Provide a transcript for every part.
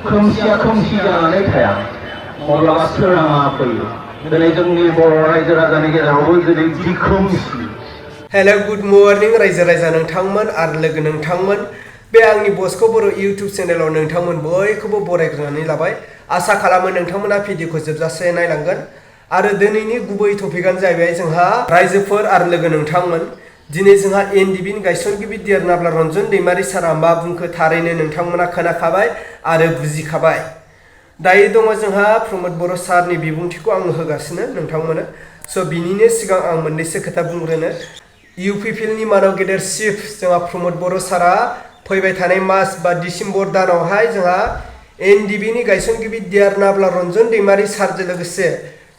खोमसिया खोमसि जानानै थाया अब्लाबा सोराङा फैयो दिनै जोंनि बर' रायजो राजानि गेजेरावबो दिनै जि खोमसि। हेलो गुड मर्निं रायजो राजा नोंथांमोन आरो लोगो नोंथांमोन बे आंनि बसखौ बर' इउट्यूब चेनेलाव नोंथांमोन बयखौबो बरायग्रोनानै लाबाय। आसा खालामो नोंथांमोना भिडिअखौ जोबजासे नायलांगोन आरो दिनैनि गुबै टपिकआनो जाहैबाय जोंहा रायजोफोर आरो लोगो नोंथांमोन दिनै जोंहा एनडिबिनि गायसनगिरि DAIMARI रन्जन दैमारि सारा मा बुंखो थारैनो नोंथांमोना खोनाखाबाय आरो बुजिखाबाय। दायो दङ जोंहा प्रमोद बर' सारनि बिबुंथिखौ आं होगासिनो नोंथांमोनो। स' बिनिनो सिगां आं मोननैसो खोथा बुंग्रोनो इउपिपिएलनि मानाव गेदेर चिफ जोंहा प्रमोद बर' सारा फैबाय थानाय मास बा डिसेम्बर दानावहाय जोंहा एनडिबिनि गायसनगिरि DAIMARI रन्जन दैमारि सारजों लोगोसे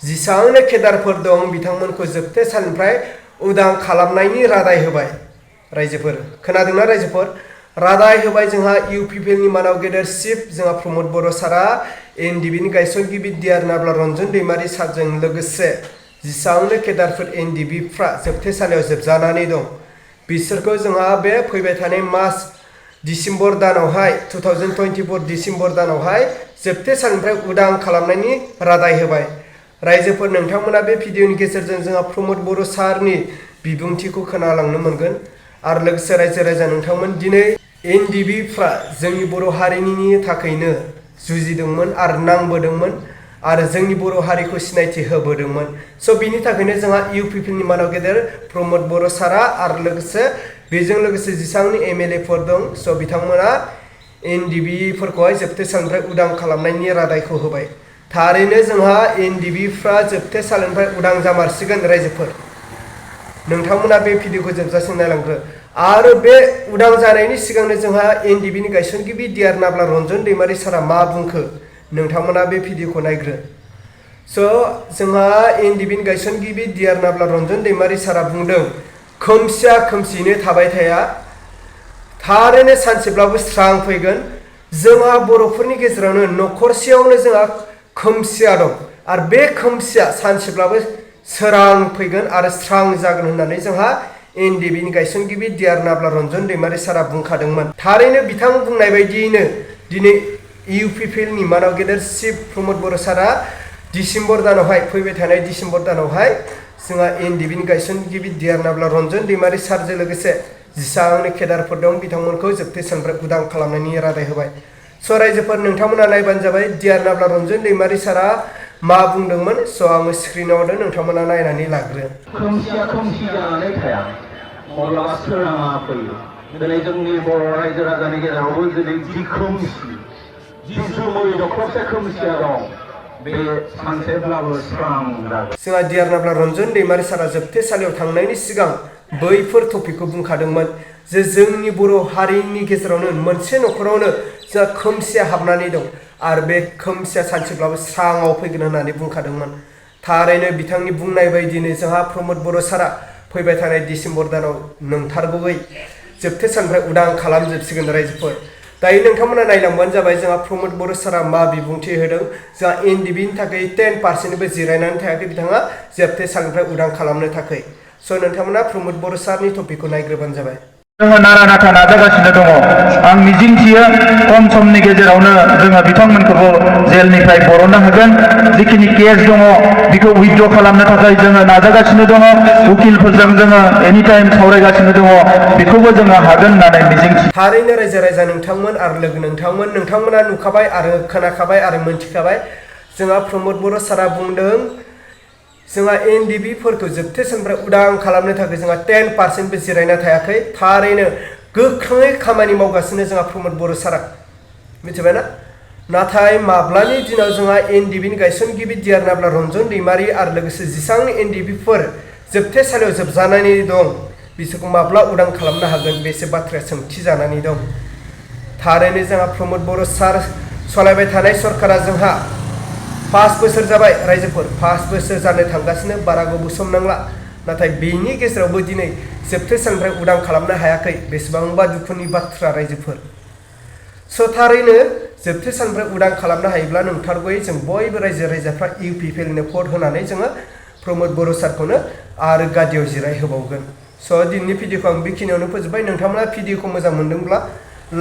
जेसेबांनो केडारफोर दं बिथांमोनखौ जोबथे साननिफ्राय उदां खालामनायनि रादाय होबाय। रायजोफोर खोनादोंना रायजोफोर? रादाय होबाय जोंहा इउपिपिएलनि मानाव गेदेर चिफ जोंहा प्रमोद बर' सारा एनडिबिनि गायसनगिरि DAIMARI रन्जन दैमारि सारजों लोगोसे जेसेबांनो केडारफोर एनडिबिफ्रा जोबथेसालियाव जोबजानानै दं बिसोरखौ जोंहा बे फैबाय थानाय मास डिसेम्बर दानावहाय 2024 डिसेम्बर दानावहाय जोबथे साननिफ्राय उदां खालामनायनि रादाय होबाय। रायजोफोर नोंथांमोना बे भिडिअनि गेजेरजों जोंहा प्रमोद बर' सारनि बिबुंथिखौ खोनालांनो मोनगोन आरो लोगोसे रायजो राजा नोंथांमोन दिनै एनडिबिफ्रा जोंनि बर' हारिनि थाखायनो जुजिदोंमोन आरो नांबोदोंमोन आरो जोंनि बर' हारिखौ सिनायथि होबोदोंमोन। स' बिनि थाखायनो जोंहा इउपिपिएलनि मानाव गेदेर प्रमोद बर' सारा आरो लोगोसे बेजों लोगोसे जेसेबांनि एमएलएफोर दं स' बिथांमोना एनडिबिफोरखौहाय जोबथे साननिफ्राय उदां खालामनायनि रादायखौ होबाय। थारैनो जोंहा एनडिबिफ्रा जोबथे साननिफ्राय उदां जामारसिगोन रायजोफोर। नोंथांमोना बे भिडिअखौ जोबजासिम नायलांग्रो आरो बे उदां जानायनि सिगांनो जोंहा एनडिबिनि गायसनगिरि DAIMARI रन्जन दैमारि सारा मा बुंखो नोंथांमोना बे भिडिअखौ नायग्रो। स' जोंहा एनडिबिनि गायसनगिरि DAIMARI रन्जन दैमारि सारा बुंदों खोमसिया खोमसियैनो थाबाय थाया थारैनो सानसेब्लाबो स्रां फैगोन। जोंहा बर'फोरनि गेजेरावनो न'खरसेयावनो जोंहा खोमसिया दं आरो बे खोमसिया सानसेब्लाबो सोरां फैगोन आरो स्रां जागोन होननानै जोंहा एनडिबिनि गायसनगिरि DAIMARI रन्जन दैमारि सारा बुंखादोंमोन। थारैनो बिथां बुंनाय बायदियैनो दिनै इउपिपिएलनि मानाव गेदेर चिफ प्रमोद बर' सारा डिसेम्बर दानावहाय फैबाय थानाय डिसेम्बर दानावहाय जोंहा एनडिबिनि गायसनगिरि DAIMARI रन्जन दैमारि सारजों लोगोसे जेसेबांनो केडारफोर दं बिथांमोनखौ जोबथे साननिफ्राय उदां खालामनायनि रादाय होबाय। स' रायजोफोर नोंथांमोना नायबानो जाबाय DAIMARI रन्जन दैमारि सारा मा बुंदोंमोन। स' आङो स्क्रिनाव होदों नोंथांमोना नायनानै लाग्रो। खोमसिया खोमसि जानानै थाया अब्लाबा सोराङा फैयो दिनै जोंनि बर' रायजो राजानि गेजेरावबो दिनै जि खोमसि जि जोमै दखरसे खोमसिया दं बे सानसेब्लाबो स्रां जागोन। जोंहा DAIMARI रन्जन दैमारि सारा जोबथेसालियाव थांनायनि सिगां बैफोर टपिकखौ बुंखादोंमोन जे जोंनि बर' हारिनि गेजेरावनो मोनसे न'खरावनो जोंहा खोमसिया हाबनानै दं आरो बे खोमसिया सानसेब्लाबो स्राङाव फैगोन होननानै बुंखादोंमोन। थारैनो बिथांनि बुंनाय बायदिनो जोंहा प्रमोद बर' सारा फैबाय थानाय डिसेम्बर दानाव नोंथारगौयै जोबथे साननिफ्राय उदां खालामजोबसिगोन रायजोफोर। दायो नोंथांमोना नायलांबानो जाबाय जोंहा प्रमोद बर' सारा मा बिबुंथि होदों। जोंहा एनडिबिनि थाखाय 10%बो जिरायनानै थायाखै बिथाङा जोबथे साननिफ्राय उदां खालामनो थाखाय। स' नोंथांमोना प्रमोद बर' सारनि टपिकखौ नायग्रोबानो जाबाय। जोङो नारा नाथा नाजागासिनो दङ। आं मिजिंथियो खम समनि गेजेरावनो जोङो बिथांमोनखौबो जेलनिफ्राय बरननो हागोन। जिखिनि केस दङ बेखौ उइथड्र खालामनो थाखाय जोङो नाजागासिनो दङ। उकिलफोरजों जोङो एनि टाइम सावरायगासिनो दङ बेखौबो जोङो हागोन होननानै मिजिंथियो। थारैनो रायजो राजा नोंथांमोन आरो लोगो नोंथांमोना नुखाबाय आरो खोनाखाबाय आरो मोनथिखाबाय जोंहा प्रमोद बर' सारा बुंदों जोंहा एनडिबिफोरखौ जोबथे साननिफ्राय उदां खालामनो थाखाय जोंहा 10%बो जिरायना थायाखै। थारैनो गोख्रोङै खामानि मावगासिनो जोंहा प्रमोद बर' सारा मिथिबायना। नाथाय माब्लानि दिनाव जोंहा एनडिबिनि गायसनगिरि DAIMARI रन्जन दैमारि आरो लोगोसे जेसेबां एनडिबिफोर जोबथेसालियाव जोबजानानै दं बिसोरखौ माब्ला उदां खालामनो हागोन बेसो बाथ्राया सोंथि जानानै दं। थारैनो जोंहा प्रमोद बर' सार सालायबाय थानाय सरकारा जोंहा 5 बोसोर जाबाय रायजोफोर 5 बोसोर जानो थांगासिनो बारा गोबाव सम नांला। नाथाय बेनि गेजेरावबो दिनै जोबथे साननिफ्राय उदां खालामनो हायाखै बेसेबांबा दुखुनि बाथ्रा रायजोफोर। स' थारैनो जोबथे साननिफ्राय उदां खालामनो हायोब्ला नोंथारगौयै जों बयबो रायजो राजाफ्रा इउपिपिएलनो भट होनानै जोङो प्रमोद बर' सारखौनो आरो गादियाव जिरायहोबावगोन। स' दिनैनि भिडिअखौ आं बेखिनियावनो फोजोबबाय। नोंथांमोना भिडिअखौ मोजां मोनदोंब्ला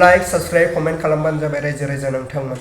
लाइक साबस्क्राइब कमेन्ट खालामबानो जाबाय रायजो राजा नोंथांमोन।